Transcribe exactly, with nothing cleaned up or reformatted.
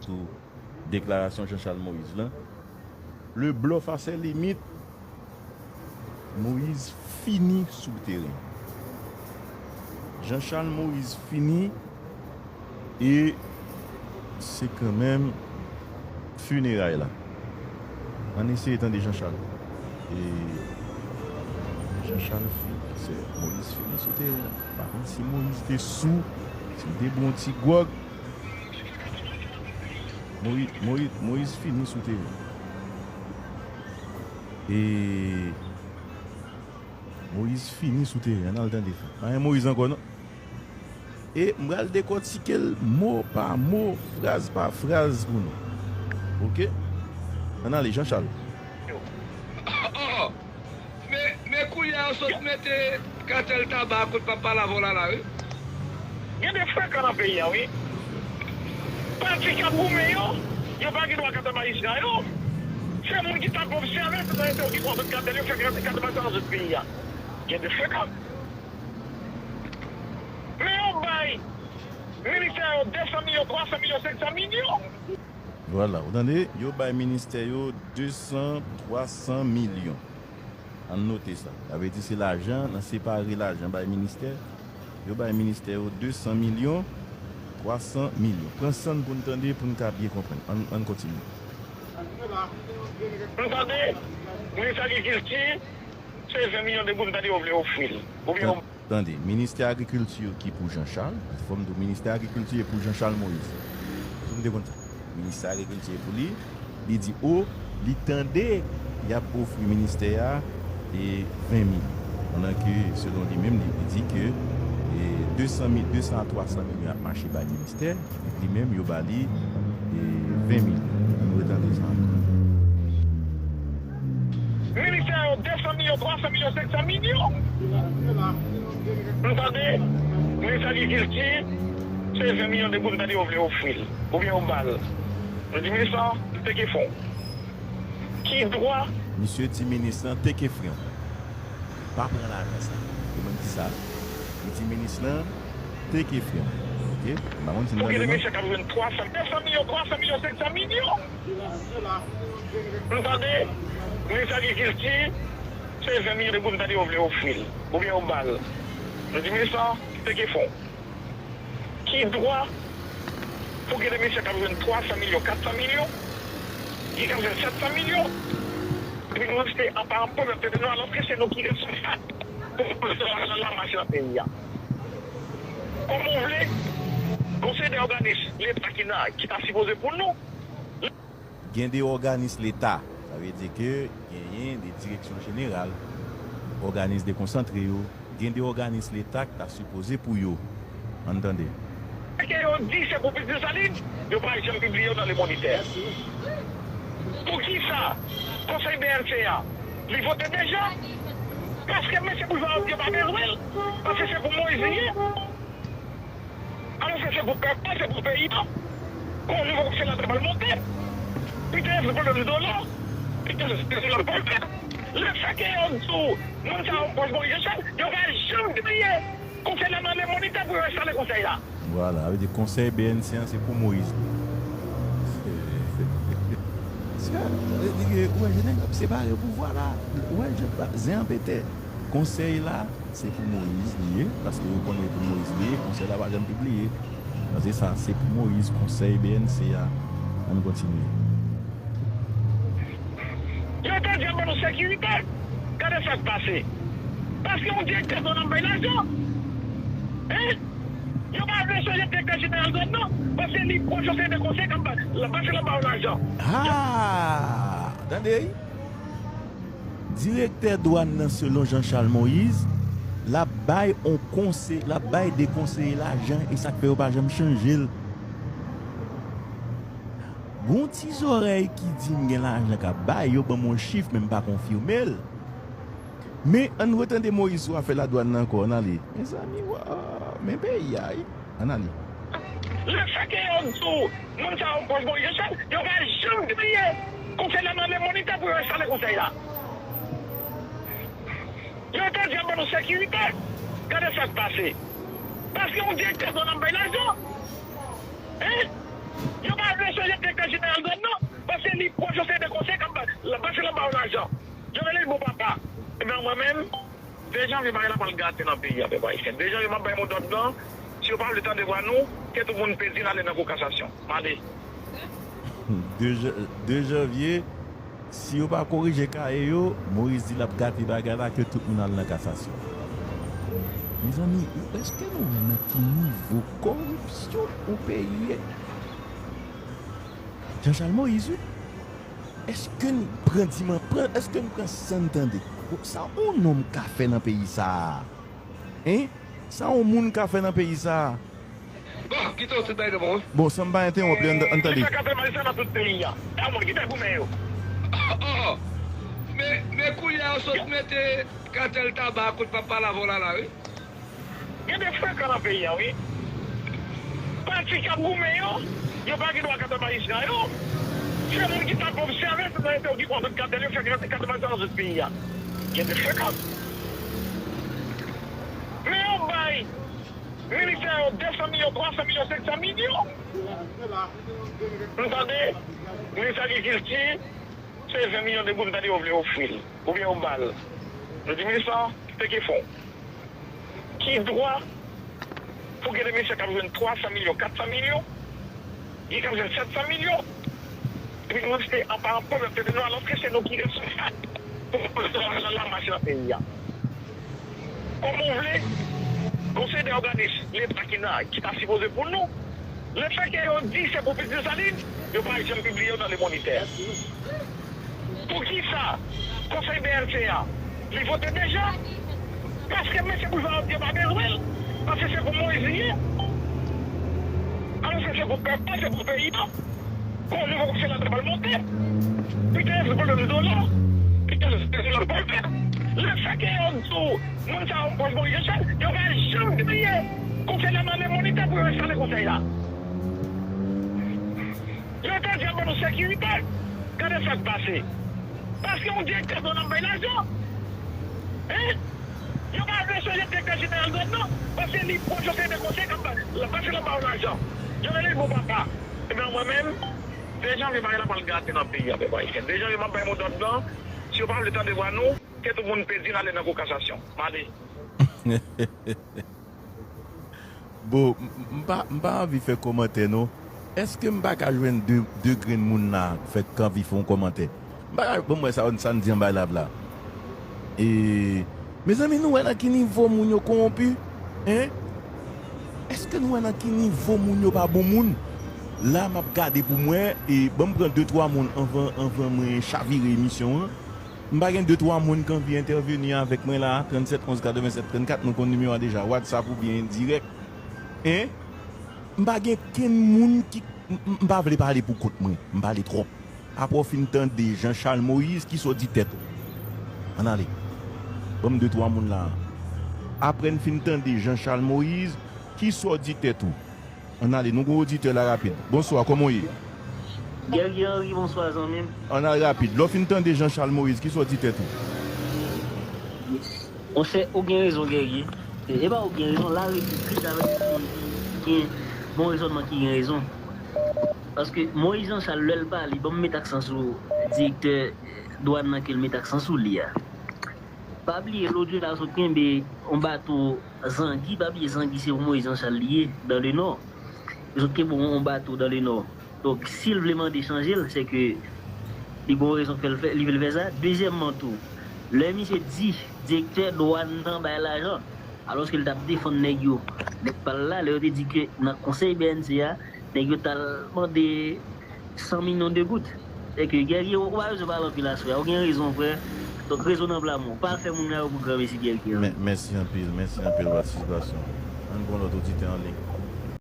sou deklarasyon Jean Charles Moïse lan. Le bluff à ses limites, Moïse fini sou teren. Jean Charles Moïse fini e se kanmenm fineray la. Ann eseye tande Jean Charles. E Jean Charles fini, se Moïse fini sou teren. Pa konn si Moïse te sou, si l te bwè yon ti gwòg. Moïse, Moïse, Moïse fini sou teren. E Moïse fini sou teren. Ann al tande sa. Pa gen Moïse ankò non. E m pral dekòtike l mo pa mo, fraz pa fraz pou nou. Oke? Ann ale, Jean Charles. Men, men kounye a yo sot mete katèl taba a kot papa Lavola la, wi. Gen de frekan nan peyi a, wi. Pati k ap goumen yo, yo pa gen dwa katèl majistra yo. Se moun ki t ap obsève, se yo ki pran tout katèl yo, fè katèl majistra nan tout peyi a. Gen de frekan. Men yo bay ministè yo de san milyon, twa san milyon, senk san milyon. Vwala, ou tande? Yo bay ministè yo de san, twa san milyon. Ann note sa. Sa vle di se lajan, nan separe lajan bay ministè. Yo bay ministè yo de san milyon, twa san milyon. Pran san n pou n tande, pou n ka byen konprann. Ann, ann kontinye. M tande, minis agrikilti, se ven milyon de goud m tande yo vle ofri l. Oubyen Tan- Tande, ministè agrikilti ki pou Jean Charles, fò m di w, ministè agrikilti e pou Jean Charles Moïse. Èske w te konn sa? Ministè agrikilti e pou li, li di o, li tande y ap ofri ministè a e ven milyon. Pandan ke, selon li menm, li, li di ke e de san mil, de san a twa san milyon ap mache bay ministè, li menm, yo ba li e ven milyon. Ann retande sa ankò. Ministè yo de san milyon, twa san milyon, senk san milyon. M tande, minis agrikilti, se ven milyon de goud m tande yo vle ofri l, oubyen yo ba l. Mwen di minis lan, teke fon. Ki dwa? Misye di minis lan, teke fren w. Pa pran lajan sa. Ou konprann ki sa? Li di minis lan, teke fren w. Oke? M pa konn si n tande non. Pou gen de mesye k ap jwenn twa san, de san milyon, twa san milyon, senk san milyon. M tande, minis agrikilti, se ven milyon de goud m tande yo vle ofri l, oubyen yo ba l. Mwen di minis lan, teke fon. Ki dwa pou gen de mesye k ap jwenn twa san milyon, kat san milyon, gen k ap jwenn sèt san milyon, epi nou rete anba yon pwoblèm tete nou, alòske se nou ki responsab pou lajan la mache nan peyi a. Kòman w vle, konsèy de òganis Leta ki nan, ki ta sipoze pou nou, Gen de òganis Leta, sa vle di ke genyen de direksyon jeneral, òganis dekonsantre yo, gen de òganis Leta ki ta sipoze pou yo. Ann tande. Ke yo di se pou Pitit Desalin, yo pa janm pibliye yo nan Le Moniteur. Poukisa Konsèy B N C a, li vote deja? Paske mesye boujwa yo di yo pa bezwen l, paske se pou Moyiz li ye. Alòske se pou pèp la, se pou peyi a. Kon nouvo konsèy la ta pral monte, li te gen pwoblèm dola, li te gen pwoblèm pòlpè. Lefètke yo di w moun sa yo pwòch Moyiz Jachan, yo pa janm pibliye. Konsèy la nan Le Moniteur pou yo enstale konsèy la. Vwala, sa vle di konsèy B N C an se pou Moyiz li. Sa vle di ke, ou wè, jan nèg ap separe pouvwa la, ou wè, jan zen an pete. Konsèy la, se pou Moyiz li ye, paske yo konnen pou Moyiz li ye, konsèy la pa janm pibliye. Paske sa, se pou Moyiz, konsèy B N C a. Ann kontinye. Yo te di ap ban nou sekirite. Gade sa k pase. Paske yon direktè dwàn ap bay lajan. Hein? Yo pa vle chanje direktè jeneral dwàn nan. Paske li pwòch yon seri de konsèy k ap ba, l ap pase l ap ba yo lajan. Ah! Tande, wi. Direktè dwàn nan, selon Jean Charles Moïse, l ap bay on konsèy, l ap bay de konseye lajan, e sa k fè yo pa janm chanje l. Gon ti zòrèy ki di m gen lajan k ap bay, yo ban m yon chif, men m pa konfime l. Men, ann retande Moïse sou afè ladwàn nan ankò, ann ale. Mezanmi, wa, men peyi a, wi. Ann ale. Lefètke yo di w moun sa yo pwòch Moyiz Jachan, yo pa janm pibliye konsèy la nan Le Moniteur pou yo enstale konsèy la. Yo te di ap ban nou sekirite. Gade sa k pase. Paske yon direktè dwàn ap bay lajan. Hein? Yo pa vle chanje Li pran yon seri de konsèy k ap ba, l ap pase l ap ba yo lajan. Yo rele l bon papa. Ebyen, mwen menm, de janvye bagay la pral gate nan peyi a, pèp ayisyen. De janvye m ap bay mo dòd blan, si yo pa vle tande vwa nou, ke tout moun pedi n ale nan kou kasasyon. M ale. De jan- de janvye, si yo pa korije kaye yo, Moïse di l ap gate bagay la, ke tout moun al nan kasasyon. Mezanmi, ou- èske nou wè nan ki nivo koripsyon yon peyi ye? Jean Charles Moïse, wi. Èske n pran diman, pran, èske n pran san n tande? Sa yon nonm ka fè nan peyi sa a? Hein? Sa yon moun ka fè nan peyi sa a? Bon, kite w tout bay de bon. Bon, san m pa entewonp li, ann tande. Li fè katè majistra nan tout peyi a. E a moun ki te goumen yo. Oh, oh. Men, men kounye a yo sot mete katèl taba kot papa Lavola la, wi. Gen de frekan nan peyi a, wi. Pati k ap goumen yo, yo pa gen dwa katè majistra yo. Se moun ki t ap obsève, se moun ki pran tout katèl yo, fè katè majistra nan tout peyi a. Gen de frekan. Men yo bay militè yo de san milyon, twa san milyon, senk san milyon. M tande minis agrikilti, se ven milyon de goud m tande yo vle ofri l, oubyen yo ba l. Yo di minis lan, peke fon. Ki dwa pou gen de misye k ap jwenn twa san milyon, kat san milyon, gen k ap jwenn sèt san milyon, epi nou se an paran pòv yo ap tete nou, alòske se nou ki responsab pou pwoteksyon lajan la mache nan peyi a. Kòman w vle, konsèy de òganis Leta ki la, ki ta sipoze pou nou, lefètke yo di se pou Pit Desalin, yo pa janm pibliye yo nan Le Moniteur. Poukisa konsèy B N C a, li vote deja? Paske mesye Bouchard yo pa bezwen l, paske se pou Moïse li ye. Alòske se pou pèp la, se pou peyi a. Koze pou se la ta pral monte. Pita se pwoblèm dola. Pita se pwoblèm pòtè. Lefètke yo di w moun sa yo pwòch Moïse Jean Charles, yo pa janm pibliye konsèy la nan Le Moniteur pou yo enstale konsèy la. Yo te di ap ban nou sekirite. Gade sa k pase. Paske yon direktè dwàn ap bay lajan. Hein? Yo pa vle chanje direktè jeneral dwàn nan. Paske li pran yon seri de konsèy k ap ba, l ap pase l ap ba yo lajan. Yo rele l bon papa. Ebyen, mwen menm, de janvye bagay la pral gate nan peyi a, pèp ayisyen. De janvye m ap bay mo dòd blan. Si yo pa vle tande vwa nou, ke tout moun pedi n ale nan kou kasasyon. M ale. Bon, m- m pa, m pa anvi fè kòmantè non. Èske m pa ka jwenn de, de grenn moun la fè k anvi fè yon kòmantè? M pa ka, bon, m wè sa, sa n di anba live la. E, mezanmi, nou wè nan ki nivo moun yo kowonpi? Hein? Èske nou wè nan ki nivo moun yo pa bon moun? La, m ap gade pou m wè, e ban m pran de twa moun anvan, anvan mwen chavire emisyon an. M pa gen de twa moun k anvi entèveni avèk mwen la a, tranntsèt onz katrevennsèt trannkat, nou konn nimewo a deja, WhatsApp oubyen dirèk. Hein? M pa gen kenn moun ki, m, m, m pa vle pale pou kont mwen, m pale twòp. Apre w fin tande Jean Charles Moïse, kisa w di tèt ou? Ann ale. Ban m de twa moun la a. Apre n fin tande Jean Charles Moïse, kisa w di tèt ou? Ann ale, nou gen yon oditè la rapid. Bonswa, kòman w ye? Guerrier Henry, bonswa zanmi m. Ann al rapid. Lè w fin tande Jean Charles Moïse, kisa w di tèt ou? Monchè, ou gen rezon, Guerrier. E pa ou gen rezon, larepiblik avèk tout moun ki gen bon rezònman ki gen rezon. Paske Moïse Jean Charles, lè l pale, ban m met aksan sou direktè dwàn nan ke l met aksan sou li a. Pa bliye, lòt jou la, sot kenbe yon bato Zangi, pa bliye Zangi se pou Moïse Jean Charles li ye, dans le Nord. Sot kenbe yon bato dans le Nord. Donk, si l vle mande chanje l, se ke li gen yon rezon k fè l fè, li vle fè sa. Dezyèmman tou, lè misye di direktè dwàn nan bay lajan, alòske l t ap defann nèg yo, nèg pa l la, lè yo te di ke nan konsèy B N C a, nèg yo t al mande san milyon de goud. Sèke Guerrier, ou pa bezwen pale anpil aswè a, ou gen rezon, frè. Donk, rezonableman, pa al fè moun nan yo pou granmesi Guerrier. Mèsi anpil, mèsi anpil patisipasyon. Ann pran lòt oditè an liy.